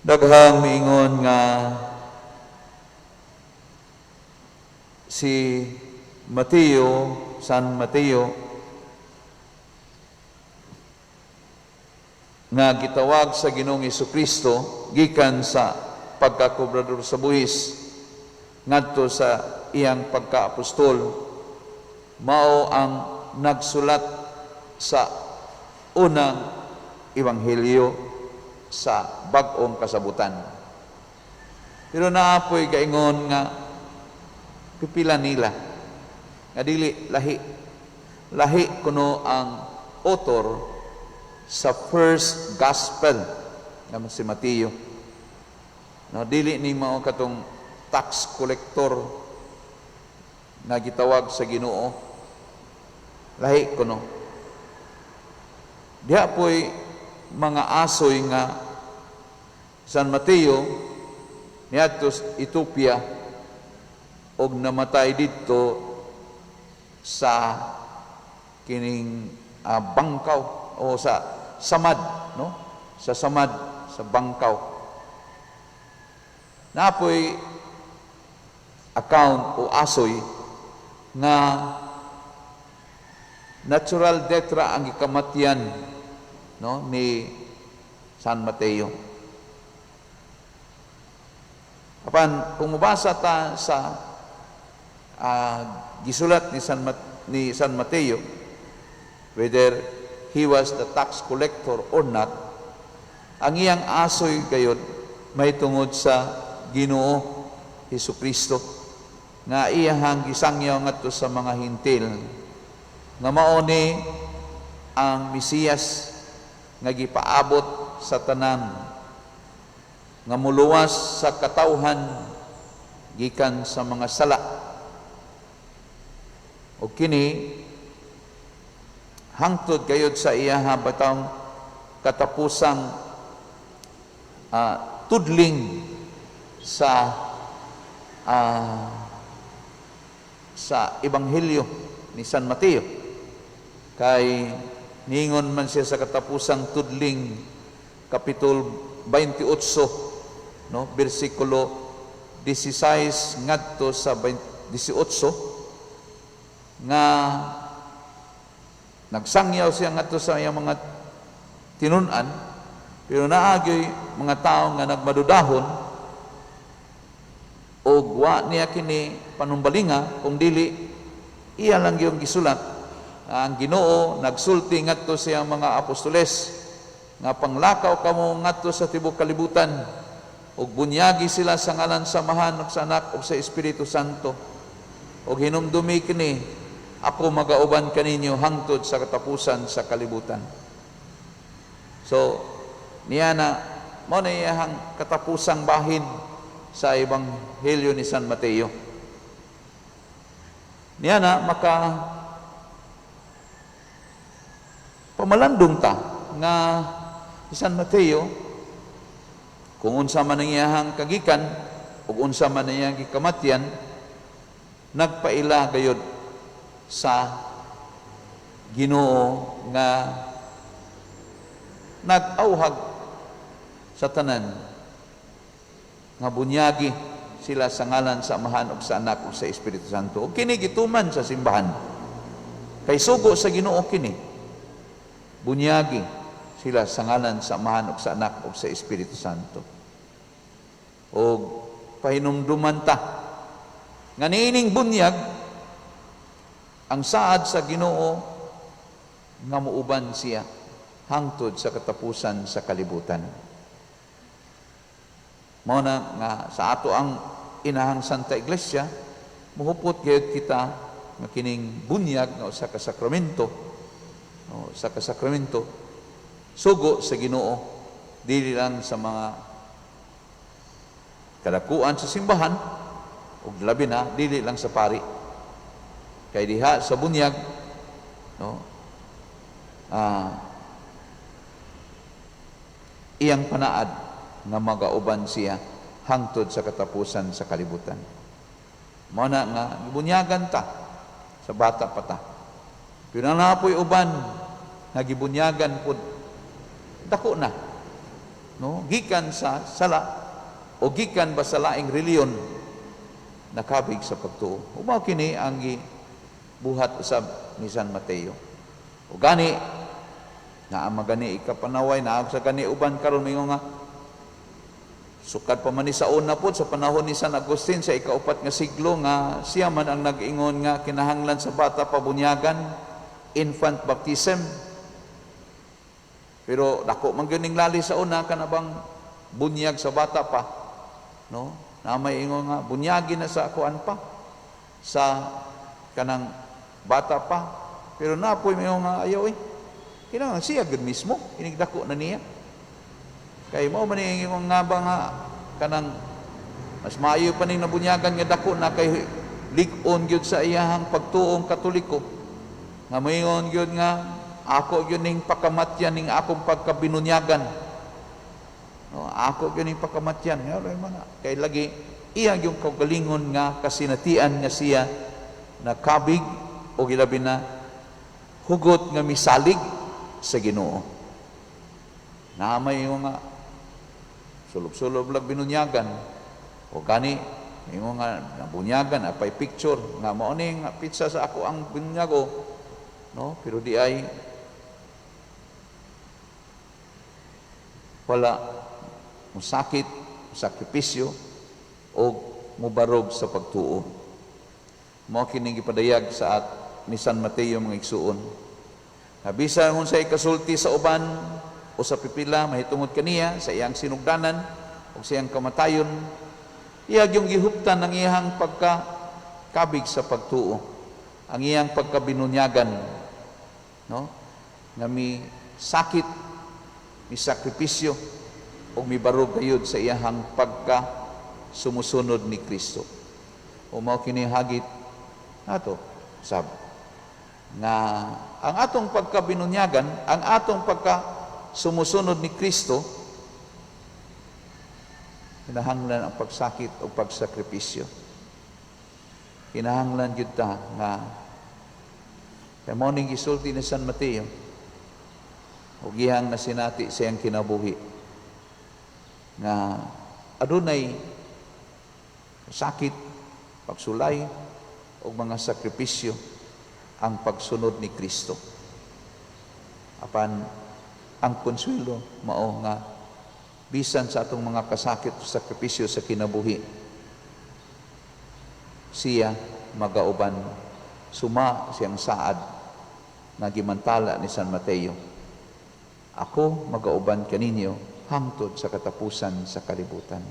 Daghang miingon nga si Mateo, San Mateo, nga gitawag sa Ginoong Hesukristo gikan sa pagkakobrador sa buhis ngadto sa iyang pagkaapostol, mao ang nagsulat sa unang ebanghelyo sa bag-ong kasabutan. Pero naapoy gaingon nga pipila nila nga dili lahi lahi kuno ang author sa first gospel nga si Mateo. No, dili ni mao katong tax collector nga gitawag sa Ginoo. Lahi kuno. Diha po'y mga asoy nga San Mateo niadto sa Ethiopia og namatay didto sa kining bangkaw o sa samad, no, sa samad sa bangkaw. Napoy account o asoy nga natural death ra ang gikamatyan, no, ni San Mateo. Apan kung mobasa ta sa gisulat ni San Mateo, whether he was the tax collector or not, ang iyang asoy gayod may tungod sa Ginoo Hesukristo nga iyahang gisangyaw ngadto sa mga Hentil nga mao ni ang Mesiyas nga gipaabot sa tanan nga muluwas sa katawhan gikan sa mga sala. O kini hangtod gayod sa iyaha batang katapusang tudling sa ebanghelyo ni San Mateo, kay ningon man siya sa katapusang tudling, kapitulo 28, no, bersikulo 16 ngadto sa 18, nga nagsangyaw siya ngadto sa iyang mga tinun-an, pero naagyoy mga tao nga nagmadudahon og wa niya kini panumbalinga, kung dili iya lang yung gisulat ang Ginoo nagsulti ngadto sa iyang mga apostoles nga panglakaw kamo ngadto sa tibuok kalibutan ug bunyagi sila sa ngalan sa Amahan ug sa Anak ug sa Espiritu Santo, ug hinumdumi kini, ako magauban kaninyo hangtod sa katapusan sa kalibutan. So niya na mo na iyang katapusang bahin sa ebanghelyo ni San Mateo. Niya na maka pamalandong ta nga si San Mateo, kung unsa man ang iyahang kagikan ug unsa man ang iyang gikamatyan, nagpaila gayod sa Ginoo nga nag-awhag sa tanan nga bunyagi sila sa ngalan sa Amahan ug sa Anak ug sa Espiritu Santo. Ug kini gituman sa simbahan. Kay sugo sa Ginoo kini. Bunyagi sila sa ngalan sa Amahan ug sa Anak ug sa Espiritu Santo. Og pahinumduman ta nga niining bunyag, ang saad sa Ginoo nga muuban siya hangtod sa katapusan sa kalibutan. Mao na nga sa ato ang inahang Santa Iglesia, muhupot gayud kita nga kining bunyag nga usa ka sakramento, no, sa ka sakramento, sugo sa Ginoo, dili lang sa mga kadakuan sa simbahan ug labi na dili lang sa pari. Kay diha sa bunyag, no, iyang panaad nga magauban siya hangtod sa katapusan sa kalibutan. Mao na nga gibunyagan ta sa bata pa ta. Pero napoy uban nga gibunyagan pud dako na. no, gikan sa sala o gikan ba sa laing reliyon, nakabig sa pagtuo. Ug mao kini ang gibuhat usab ni San Mateo. O gani naa magani ikapanaway naa sa gani uban karon, mingon nga sukad pa man ni sa una pod, sa panahon ni San Agustin sa 4 nga siglo, nga siya man ang nag-ingon nga kinahanglan sa bata pabunyagan, infant baptism. Pero dako man gyud ning lali sa una, kana bang bunyag sa bata pa, no? Na may ingon nga bunyagi na sa kuan pa, sa kanang bata pa. Pero napoy may nga ayaw eh. Kinahanglan siya gyud mismo inig dako na niya. Kay mao man ni ingon nga ba nga kanang mas maayo pa ning nabunyagan nga dako na, kay lig-on gyud sa iyahang pagtuong Katoliko. Nga moingon gyud nga ako gyud ning pakamatyan ning akong pagkabinunyagan. No, ako gyud ning pakamatyan. Nga man kay lagi iya gyud kaugalingon nga kasinatian nga siya nakabig o gilabi na hugot nga misalig sa Ginoo. Na may nga sulob-sulob lag binunyagan o gani yung nga nabunyagan, apay picture nga mao ni nga petsa sa ako ang bunyago, no? Pero di ay wala musakit, sakripisyo o mubarog sa pagtuo. Mao kini gipadayag sa at ni San Mateo, mga igsuon. Bisan kung sa ikasulti sa uban o sa pipila mahitungod kaniya sa iyang sinugdanan o sa iyang kamatayon, iya yung gihuptan ang iyang pagkakabig sa pagtuo, ang iyang pagkabinunyagan, no? Nga mi sakit, mi sakripisyo o mibarog gayud sa iyang pagka sumusunod ni Kristo. O mao kini hagit nato sab nga ang atong pagkabinunyagan, ang atong pagka sumusunod ni Kristo, kinahanglan ang pagsakit o pagsakripisyo. Kinahanglan gyud ta nga kay mao ning gisulti ni San Mateo ug iyang nasinati sa iyang kinabuhi nga adunay sakit, pagsulay ug mga sakripisyo ang pagsunod ni Kristo. Apan ang konsuelo mao nga bisan sa atong mga kasakit o sakripisyo sa kinabuhi, siya magauban, suma siyang saad nga gimantala ni San Mateo: "Ako magauban kaninyo hangtod sa katapusan sa kalibutan."